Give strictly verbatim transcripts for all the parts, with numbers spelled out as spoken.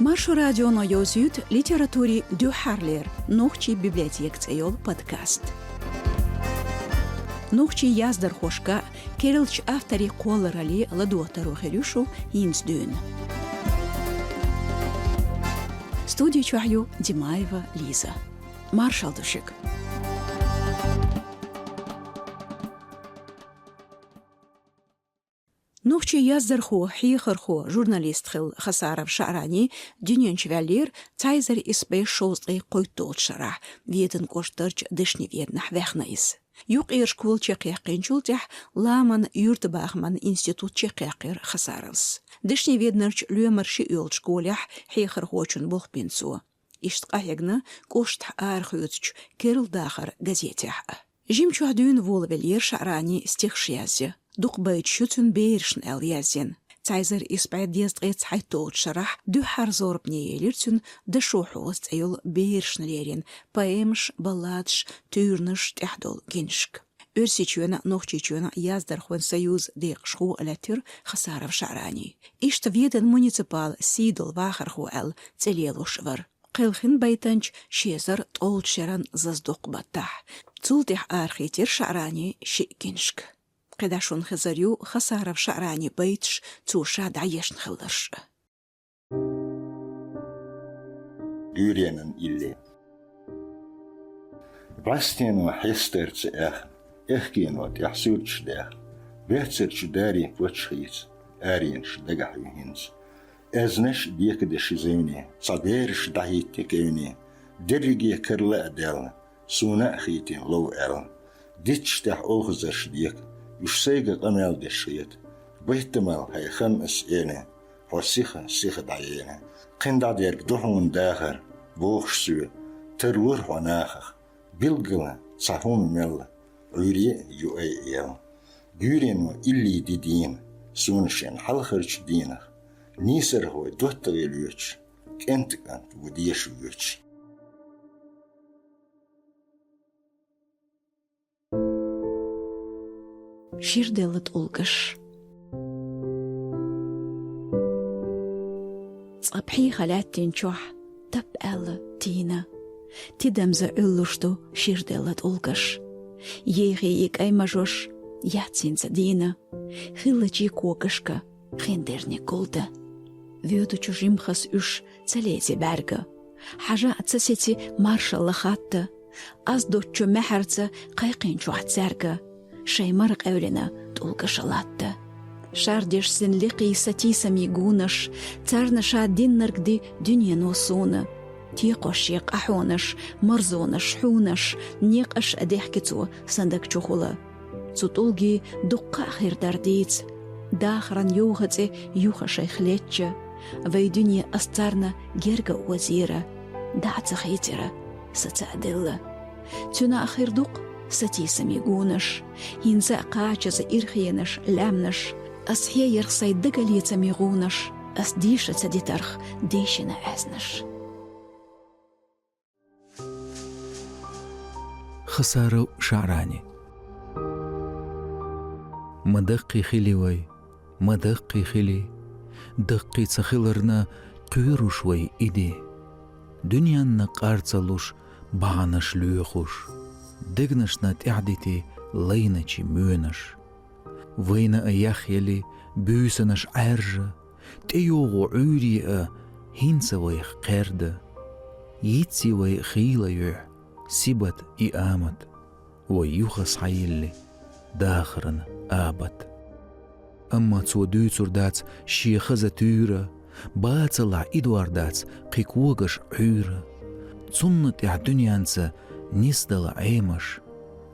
Маршо радионо йовзуьйту литературин дуьххьарлера «Нохчийн библиотека» цӀе йолу подкаст. Нохчийн яздархошка, керлачу авторийн кхолларалле ладогӀа таро хир ю шу хӀинца дуьйна. Студи чохь ю Димаева Лиза. Маршалла ду шуьга. Нохчийн яздархо, хьехархо, журналист хилла Хасаров ШаӀрани дуьнен чу ваьллера цхьа эзар исс бӀе шовзткъе кхойтталгӀачу шарахь, Веданан кӀоштарчу Дашни-Веданахь ваьхна иза. Юккъера школа чекхъяьккхинчул тӀаьхьа ламанан юьртабахаман институт чекхъяьккхира Хасаровс. Дашни-Веданарчу лоьмара шиъ йолчу школехь хьехархочун болх бина цо. Иштта къахьегна кӀоштахь арахоьцучу «Керла дахар» газетехь а. Жимчохь дуьйна волавеллера ШаӀрани стихаш язъя. Дукха байташ ю цуьнан берашна аьлла язйина. Цхьа эзар исс бӀе дезткъе цхьайтталгӀачу шарахь дуьххьара зорбане елира цуьнан «Дашо хьоьца» цӀе йолу берашна лерина поэмаш, балладаш, туьйранаш тӀехь долу гинашка. Оьрсийчоьнан а, Нохчийчоьнан а яздархойн союзан декъашхо а лаьттира Хасаров ШаӀрани. Иштта Веданан муниципал сий долу вахархо аьлла цӀе лелош вара. Кхелхина байтанча ши эзар ткъолгӀачу шеран зазадоккху баттахь. Цул тӀаьхьа арахийтира ШаӀрани шиъ гинашка. КхидӀа шуна хезар ю Хасаров ШаӀранин байташ, цо ша дӀаешна хилларш. Гуьйренан илли. ВӀаьстено хьестарца аьхна, аьхкено тӀехь суьрташ даьхна, баьццарчу дарийн паччахьца аренаш дагахь ю хӀинца. Аьзнаш а декадеш иза вине, цхьа бераш дӀахӀитта кевне, дерриге карла а даьлла, суна а хийтина лов аьлла. Дитташ тӀехь олхазарш дека, уьш сайга къамел деш хета. Байтамал хьайн хан ас эна, хьо сиха, сиха дӀаена. Кхин дӀадерг ду хьуна дахар, бохуш соь, тарлура хьо нахах. Билггала цхьа хӀума мелла, Ӏуьйре а ю ай эла. Гуьйрено илли ди дийна, суна шен хьалхарчу дийнах, нийсархой доттагӀий лоьцуш, кӀентан кӀант ву деша воьдуш. Ширделла тӀулгаш. Цкъа пхьегӀа лаьттина чохь тап аьлла тийна. Тидамза Ӏуьллуш ду ширделла тӀулгаш. Ехий и кӀай мажош яц хӀинца дийна. Хиллачий когашка хиндерниг гулда. Воьдучу жимхас уьш ца леце бӀаьрга. Хьажа а ца сеци маршалла хатта. Аз доцчу маьхьарца кхайкхинчохь цаьрга шайн мара къевлина тӀулгаша латта. Шардеш син лекхий сатийсамийн гунаш, царна ша диннарг ди дуьнено суна. Текхош шен къахьонаш, марзонаш, хьунаш, некъаш а дехки цо сан даг чухула. Цу тӀулгий дуккха а хир дара дийца. Дахаран юха цӀе юха шайх лечча, вай дуьне ас царна герга озийра, дӀа а ца хийтира, саца а делла. Цуьнан а хир ду-кх сатийсамийн гунаш, хӀинца а кхачаза ирхенаш, лаьмнаш, ас хьеярх сайн дагалецамийн гӀунаш, ас дийша ца дитарх дешина аьзнаш. Хасаров ШаӀрани. Ма даккхий хили вай, ма даккхий хили, даккхий ца хиларна кхоьруш вай и ди. Дуьненна къар ца луш, бахьанаш лоьхуш, дегнашна тӀаьхьадити лайначи моьнаш. Вайна а яхъели буьйсанаш Ӏаьржа, тӀейогӀу Ӏуьйре а хӀинца вайх кхерда. Йицци вай хийла юьхь, сибат и амат, вай юха схьайилли дахаран абат. Амма цо дуьйцур дац шен хаза туьйра, бацалахь идор дац кхин когаш Ӏуьйра. Цунна тӀехь дуьненца нисдала Ӏемаш,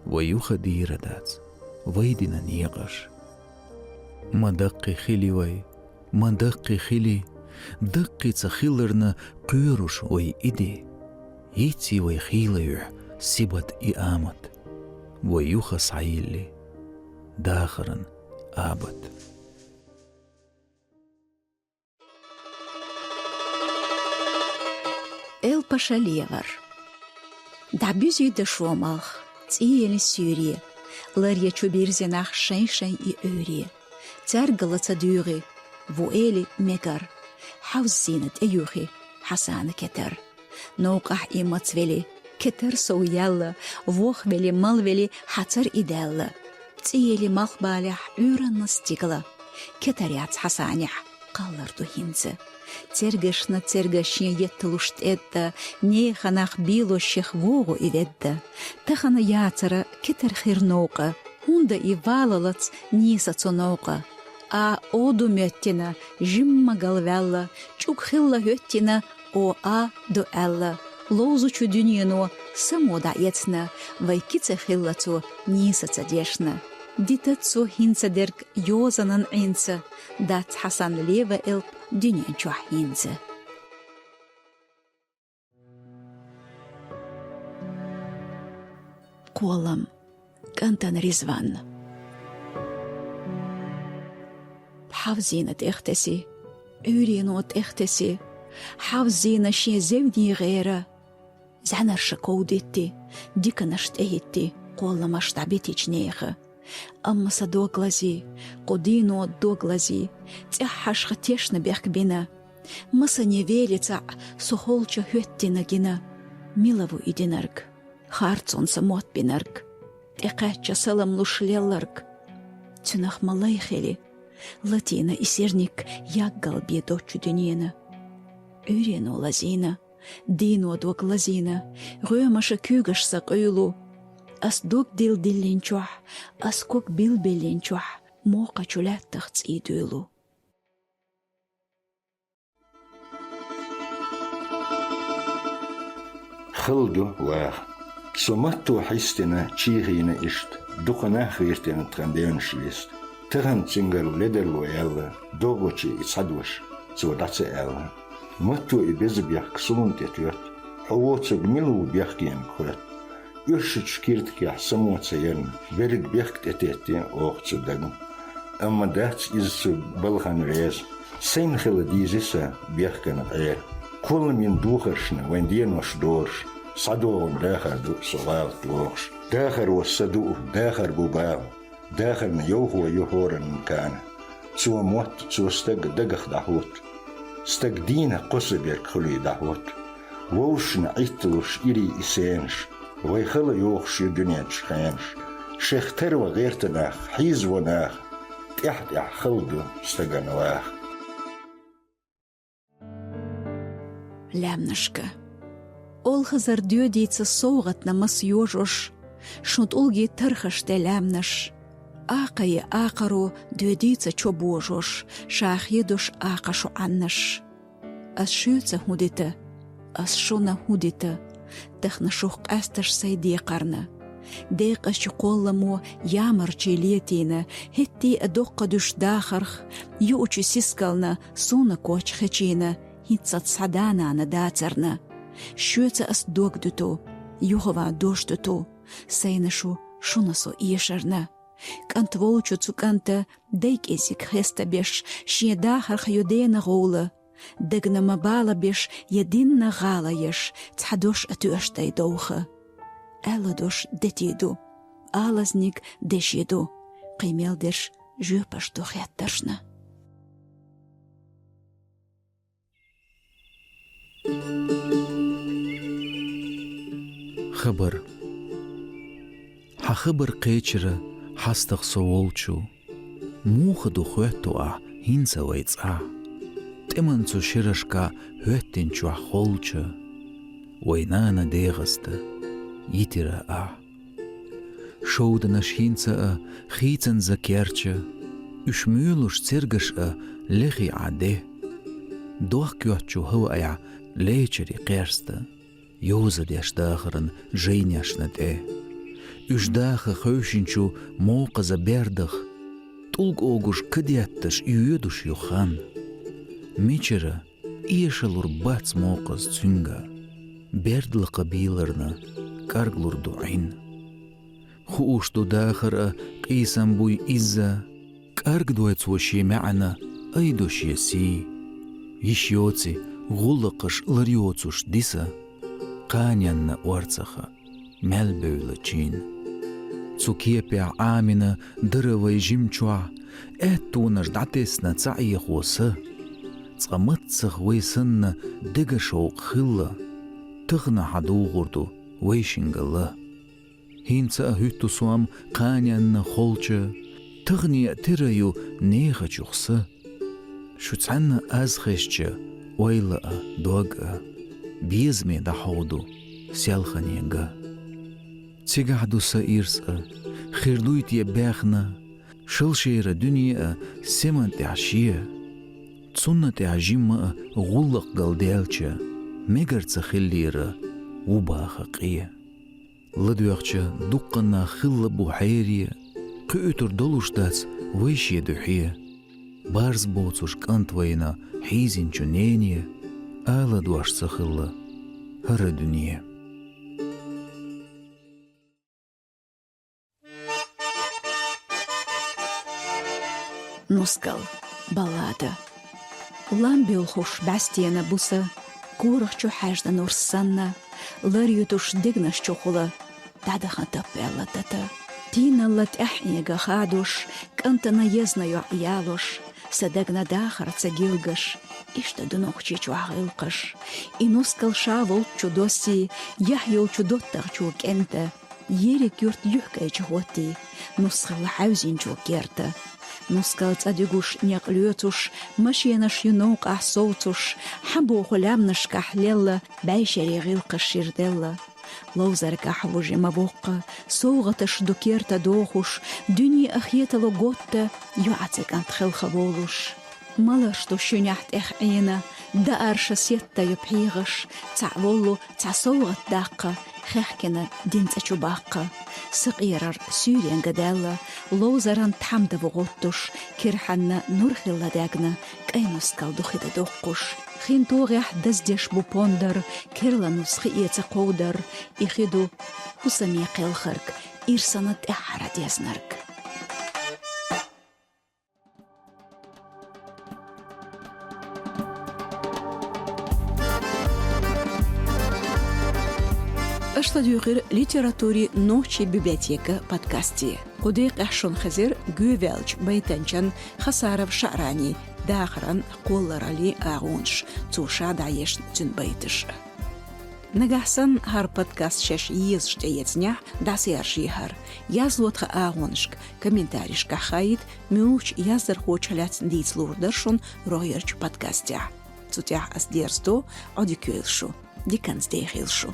вай юха дийр дац вай дина некъаш. Ма даккхий хили вай, ма даккхий хили, даккхий ца хиларна кхоьруш вай и ди. Йицци вай хийла юьхь, сибат и амат, вай юха схьайилли дахаран абат. Элпаша левар. ДӀабуьзий дашо малх, цӀийелли суьйре, ларъе чу бирзи нах шайн-шайн и Ӏуьйре. Цаьргала ца дуьйгӀи, ву эли мегар, хьовззийна тӀеюьйхи, Ӏасана кетар. Новкъахь и мацвели, кетар сов яьлла, вохвели, малвели, хьацар и даьлла. ЦӀиели малхбалехь Ӏуьйранна стигала. Кетар яц Хьасанехь, кхаллар ду хӀинца. Цергашна цергаш шен етталуш тӀедда, нехан нах бийло шех вогӀу и ведда. Тахана яцара кетар хир новкъа, хӀунда и валалац нийса цу новкъа. А о ду моьттина, жимма галваьлла, чӀуг хилла хӀоьттина, о а ду аьлла. Ловзучу дуьнено само дӀаэцна, вай кица хилла цо нийса ца дешна. Дитац цо хӀинца дерг йозанан Ӏинца, дац Хьасан лева элп дуьнен чохь хӀинца. Кхоллам. КӀантана Ризванна. Хьавзийна тӀехтеси, Ӏуьйрено тӀехтеси, хьавзийна шен зевний гӀера, зӀаьнарша ков дитти, диканаш тӀехӀитти, кхолламаш дӀабитича нехан. Амма сан дог лазий, кху дийно дог лазий, цӀеххьашха тешна бехк бина. Масане вели цхьаъ со холча хӀоьттина гина. Мила ву и динарг? Харцонца мотт бинарг, тӀекхаьчча салам луш лелларг. Цуьнах ма лай хили, латийна и серник яггал бе доцчу дуьненан. Ӏуьйрено лазийна, дийно дог лазийна, гӀоьмаша куьйгаш сан къуьйлу. Ас дог дилдиллинчохь, ас ког билбиллинчохь, мокхачу лаьттах цӀий дуьйлу. Хала ду ваха. Со матто хьистина, чийхийна иштта, дукха нах гӀиртина тхан девнаш виста. Тахана цуьнгара ледарло яьлла, догӀучу и цхьа дош цо дӀа ца аьлла. Матто и беза бехк суна тӀе тоьтту, хьо воцург мила ву бехкенга хоьтту. Уьш шучу киртакехь само ца ярна, берриг бехк тӀететтина оха цу дагна. Амма дац иза цу балхана реза. Сайна хила дийзи сан бехкана къера. Кхолламийн духаршна вайн денош догӀуш, схьадогӀун дахар ду со гӀалат вогӀуш. Дахар ву са дуу, дахар бу бала. Дахарна йовхо ю хӀоранна кана. Цо мотт, цо стаг дагах дӀахӀутту. Стаг дийна кхо са берг хуьлий дӀахӀутту. Вовшашна Ӏитталуш ирий и сенаш, вай хала йохуш ю дуьнен чу хенаш. Шех тарва гӀерта нах, хьийзаво нах, тӀаьхь-тӀаьхь хала ду стагана ваха. Лаьмнашка. Олхазар доьдийца совгӀатна маса йожош, шун тӀулгий тархаш тӀе лаьмнаш. Акхайи акхаро доьдийца чо божош, ша хедош акха шу Ӏаннаш. Ас шуьца хӀун дита? Ас шуна хӀун дита? Тахана шух къаьсташ сайн декхарна. Декъазчу кхолламо ямарчий летийна, хӀетте а доккха дуьш дахарх, юучу сискална суна коч хечийна, хӀинца схьа да-нана дацарна. Шуьца ас дог дуьту, юхаван дош дуьту, сайна шу, шуна со эшарна. КӀант волчу цу кӀанта дай кӀезиг хестабеш, шен дахарх ю дена гӀовла. Дагна ма балабеш, я динна гӀала еш, цхьа дош а тоьшдай довха. Аьлла дош дети ду, алазниг деши ду, кхин мел дерш жоьпаш ду хеттаршна. Хабар. Хьан хабар кхечира хьастагӀа со волчу? Муха ду хоьтту ахь хӀинца вай цӀахь? ТӀеман цу шерашка хӀоьттинчохь холча, вай нана дегӀаста йитира ахь. Шовданаш хӀинца а хийцанза керча, уьш муьйлуш цергаш а лехи Ӏа де. Дохк йоцчу хӀаваъехь лечари кхерста, йовза деш дахаран жайнешна тӀе. Уьш даха хевшинчу мокхаза бердах, тӀулг огуш кадетташ и йоьдуш ю хан. Мичара эшалур бац мокхаза цуьнга, бердалакха бийларна кӀарглур ду Ӏин. Хууш ду дахар а къийсам буй изза, кӀаргдой цо шен маьӀна, айдо шен сий. Йиш йоций гӀуллакхаш лар йоцуш диса, кханенна орцаха мел бевлла чин. Цу кепехь Ӏамина дара вай жимчохь, аьттонаш дӀатесна цхьа Ӏехо са. Цкъа маццах вай санна дега шовкъ хилла, тахана хьадугӀур ду вай шингала. ХӀинца а хӀуьтту сом кханенна холча, тахане а тера ю нехачух са. Шу цхьанна аз хезча, ойла а, дог а, безаме дӀахьовду селханега. Цигахь ду са ирс а, хир дуй те баьхна, шалшера дуьне а семан тӀехь шен. Цунна тӀехь жимма а гӀуллакх галдаьлча, мегар ца хиллера ву баха къе. ЛадоьгӀча дуккха нах хилла бу хьере, кхуьуьйтур долуш дац вай шен дуьхье. Барз боцуш кӀант вайна хьийзинчу нене, ала дош ца хилла хӀара дуьне. Нускал. Баллада. Лам буьлхуш бӀаьстенан буса, корах чу хьаьжна нурс санна, лар юьтуш дегнаш чухула, дӀадахан таппаьлла тата. Тийналла тӀаьхьа Ӏега хадош, кӀантана езна йоӀ ялош, сан дагна дахар ца гилгаш, иштта ду нохчий чохь гӀиллакхаш. И нускал ша волччу доссий, яхь йолчу доттагӀчо кӀентан, ерриг юрт юьхкӀайчу хӀоттий, нус хилла хьаьвзинчо керта. Нускал цӀа дуьгуш, некъ лоьцуш, машенаш ю новкъахь совцуш, хьан боху лаьмнашкахь лелла, бӀешерийн гӀиллакхаш ширделла. Ловзаргахь вужи ма-воккха, совгӀаташ ду керта дохуш, дуьне а хетало готта, йоӀаца кӀант хелха волуш. Маларш ду шуьнехь тӀех Ӏена, даарша сетта ю пхьегӀаш, цхьаъ воллу цхьа совгӀат даккха, хехкина дин цӀа чу баккха. Сакъерар суьйренга даьлла, ловзаран тхьамда ву гӀоттуш, кирхьанна нур хилла дегна, кӀайн нускал ду хи дан доккхуш. Хин тогӀехь даздеш бу пондар, керла нус хи эца кховдар, и хи ду хӀусаме кхелхарг, ирсана тӀаьххьара дезнарг. Аша ладуьйгӀира литературин нохчийн библиотека подкасте. Кху декъехь шуна хезира гӀеваьллачу байтанчин Хасаров ШаӀранин дахаран, кхоллараллин агӀонаш, цо ша дӀаешна цуьнан байташ. Нагахь санна хӀара подкаст шаьш езаш тӀеэцнехь, дӀасаяржийхьара, язло тхан агӀонашка, комментарийшкахь хаийта, муьлххачу яздархочух лаьцна дийца луур дара шуна рогӀерчу подкастехь. Цу тӀехь ас дерзадо, Ӏодика йойла шу, диканца дехийла шу.